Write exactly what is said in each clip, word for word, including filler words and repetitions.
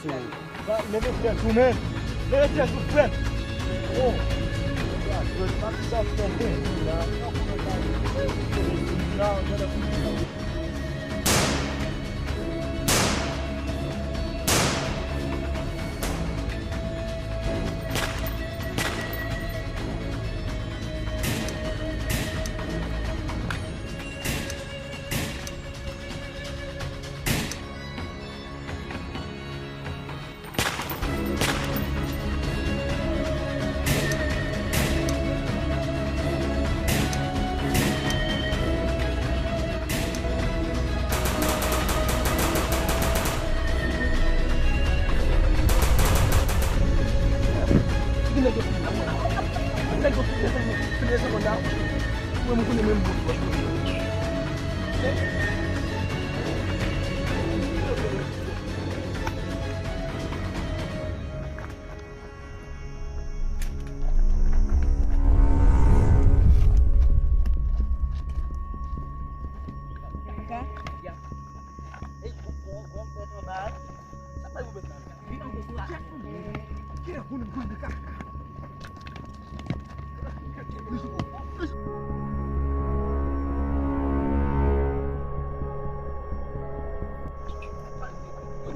Leve tèt ou, men. Leve tèt ou, frè. Oh. Gad, gad, pa ki sa fè, men.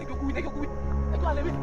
Nèg yo kouri, nèg yo kouri, nèg yo ale vit.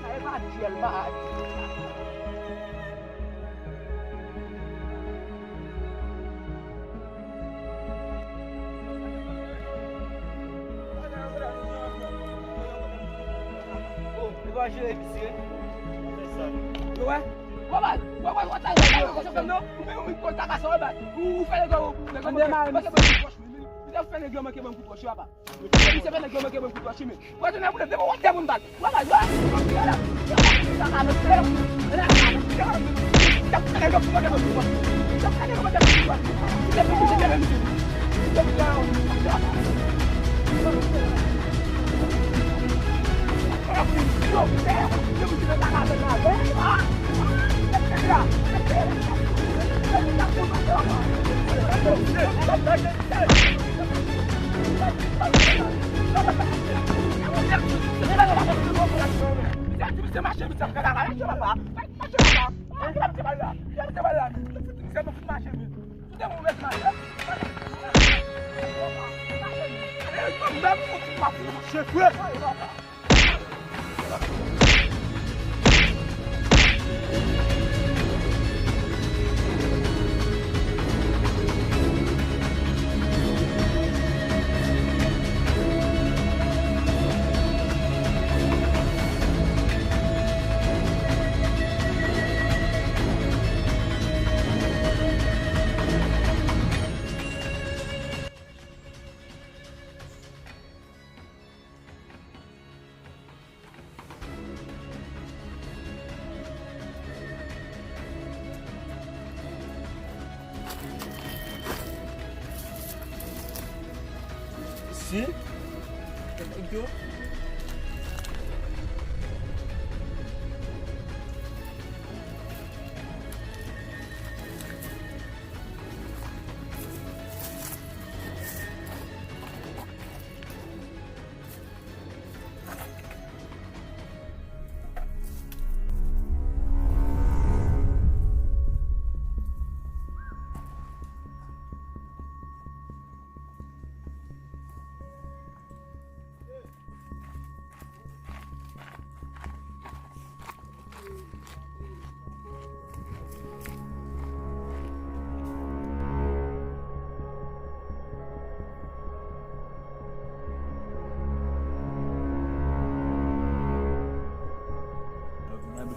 Sa e pa dyèl, pa. Ou fè nèg yo manke ban m kout wòch, wi. Ou fè nèg yo manke ban m kout wòch, wi. Ou fè nèg yo manke ban m kout wòch, wi, papa. Misye fè nèg yo manke ban m kout wòch, wi, men. Wè, tounen pou lè, depi w wè moun bat. Wè, bat, wè. Si.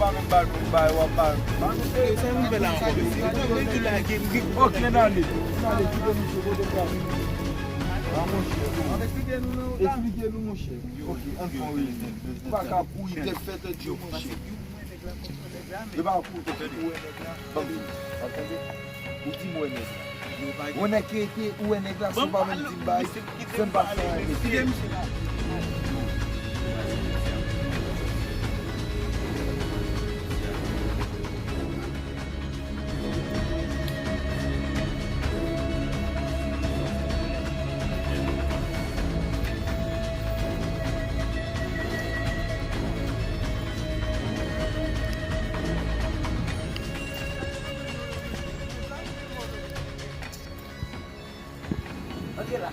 pa menm ba nou, ba, w ap ba nou. Sa nouvèl la ankò, mesye? Yo di lage m gen. Ok, n ale. N ale, kite misye, pote bra. A, monchè, esplike nou, monchè. Ok, ann fè yon reyinyon. Ou pa ka kouri tèt fè tèt cho, monchè. Yo pa kouri tèt fè, ou wè nèg la. Ban m di, w ap tande? Ou di m wè nèg la. Yon nèg ki rete, ou wè nèg la, si w pa menm di m bay, fè m pa fè anyen. Kite misye la. Antre la.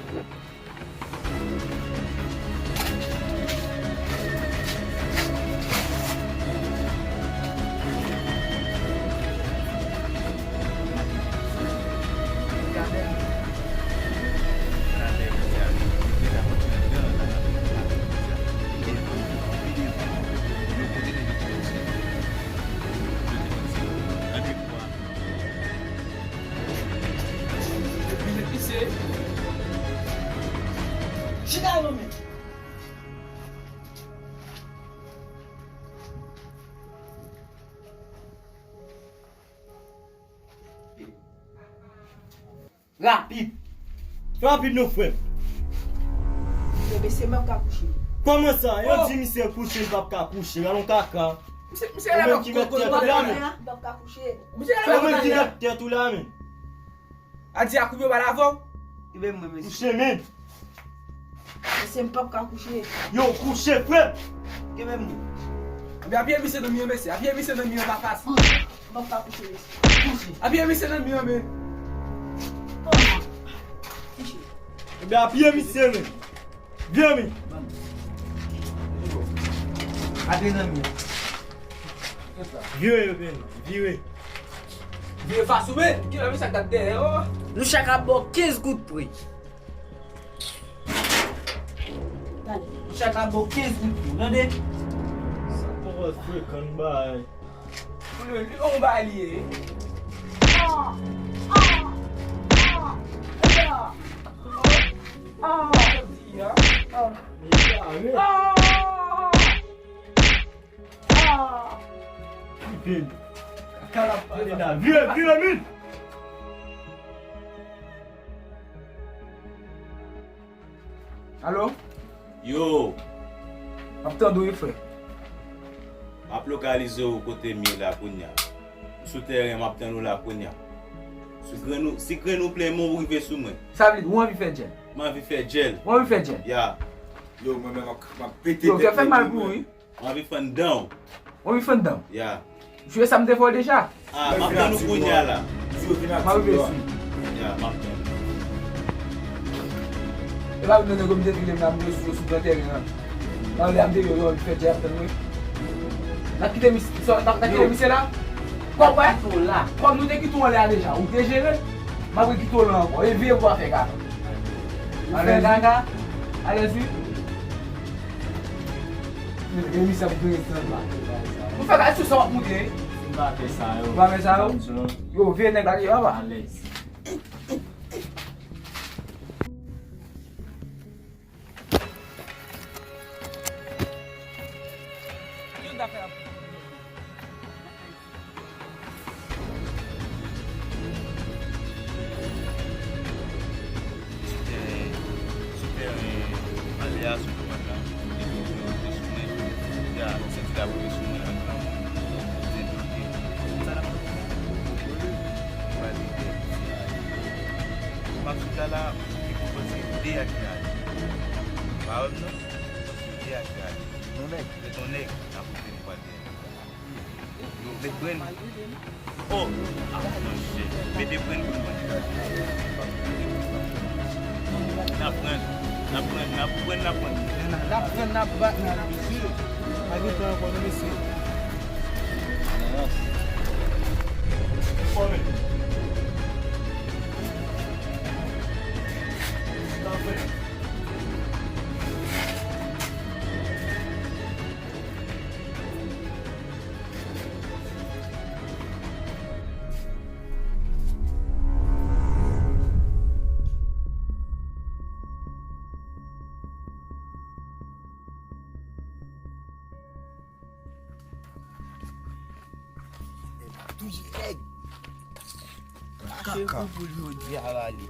Chita non men. Rapid. Fè rapid non, frè m. Yo, mesye, m ap ka kouche. Kòman sa? Yo di misye kouche, l p ap ka kouche. Gad yon kaka. Misye, misye la menm ki mèt tèt ou la, men. M p ap ka kouche. Misye la menm ki mèt tèt ou la, men. A di a koupe bal avè w. Kenbe m mwen, mesye. Kouche, men. Mesye, m p ap ka kouche. Yo, kouche, frè m. Kenbe m mwen. Ebyen, apiye misye nan mi an, mesye. Apiye misye nan mi an, pa fas. M p ap ka kouche, mesye. Kouche. Apiye misye nan mi an, men. Kouche. Ebyen, apiye misye, men. Vire, men. Ate nan mi an. Vire, yo, men. Vire. Vire fas ou, men. Ki lè misye ap gad dèyè, oh. Nou chak ap ba w kenz goud pre. Nou chak ap ba w kenz goud pre, tande? Sa kòmanse frekan bay. Pou li, li, on bagay li ye. Ah! Ah! Ah! Ah! Ah! Ah! Li kare. Ah! Ah! Vire, vire, vire, vire. Alo? Yo! M ap tande w wi, frè. M ap lokalize w kote m ye la kounye a. M sou tèren, m ap tann ou la kounye a. Si grenn ou, si grenn ou plen men w rive sou mwen. Sa vle di, ou anvi fè djèl? M anvi fè djèl. Ou anvi fè djèl? Ya. Yo, mwen menm, m ap, m ap pete tèt nèg yo, mwen. Yo, kè fè mal pou ou, wi. M anvi fann dan w. Ou anvi fann dan m? Ya. Jwe sa m te fè w deja. Ah, m ap tann ou kounye a la. M ap rive sou ou. Ya, m ap tann ou. E pa vin nan nèg yo m te file m la, m te sou, sou gran tèren an. Anlè a m te yo, yo, fè djè ap tann mwen. N ap kite misye, n ap kite misye la? Kòm, kòm nou te kite w anlè a deja, ou te jere l, m ap rekite w la ankò. E vye pou afè kaka. Ou fè kaka? Alèz wi. Men misye ap grenn san la. Ou fè kaka sou sa w ap moute. M pa fè sa yo. Ou pa fè sa yo? Yo, vye nèg la ki papa. Alèz. Sou tèren, sou tèren anlè a, sou dwat la, epi yo te sou mwen, ya, senti la boule sou mwen ak granmoun. Mwen te bloke. Sa la fè? Mwen pa vle dèyè misye ale. M ap sou ta la, m te konprann se de a ki ale. Pawòl nan, se de a ki ale. Yon nèg. Se yon nèg, n ap monte li pral dèyè. Yo met brenn. Oh! Ah, monchè. Mete brenn pou mwen. N ap pran, n ap pran, n ap pran, n ap pran. N ap pran, n ap bat, n ap mesye. Pa gen tan ankò, non, mesye. Fòme. N ap pran. Touye nèg. Rache kou pou jodi a la li.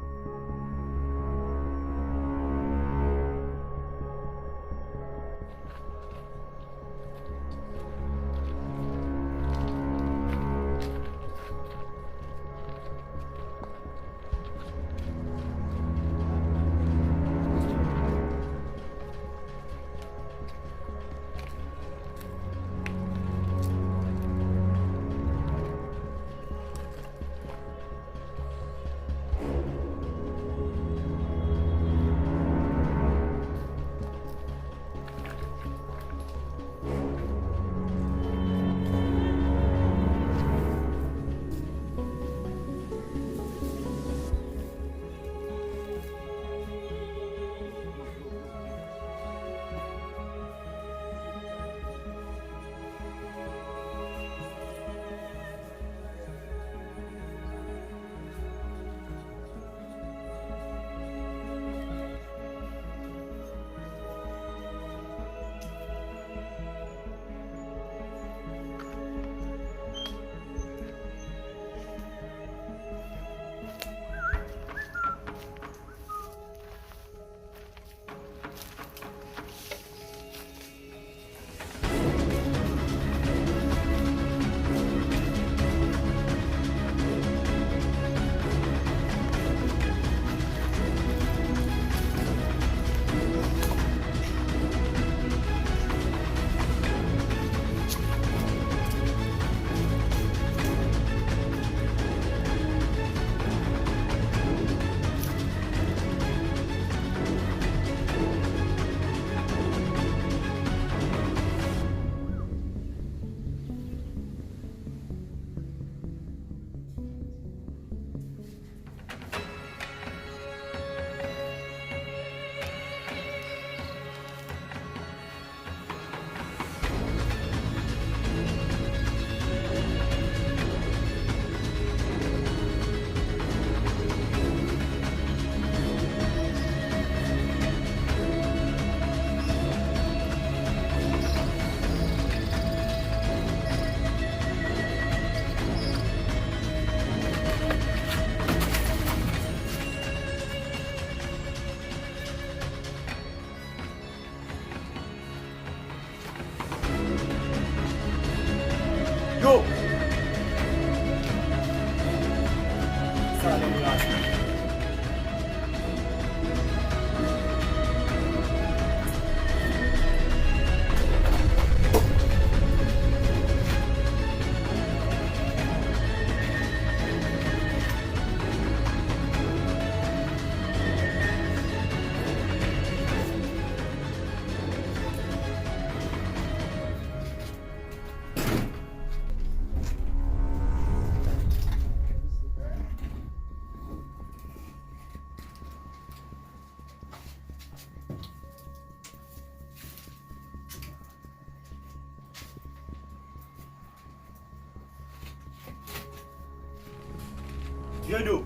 Yo.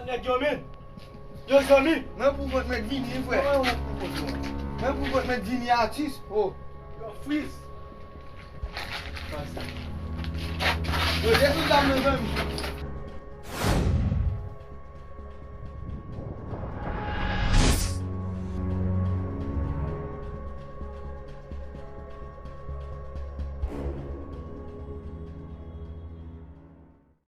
Nèg yo, men. Yo, zanmi. Mwen pou kont mwen vini, wi, frè. Mwen pou kont mwen. Mwen pou kont mwen vini, atis. Oh. Yo, Freeze. Yo, desann dam nan, zanmi.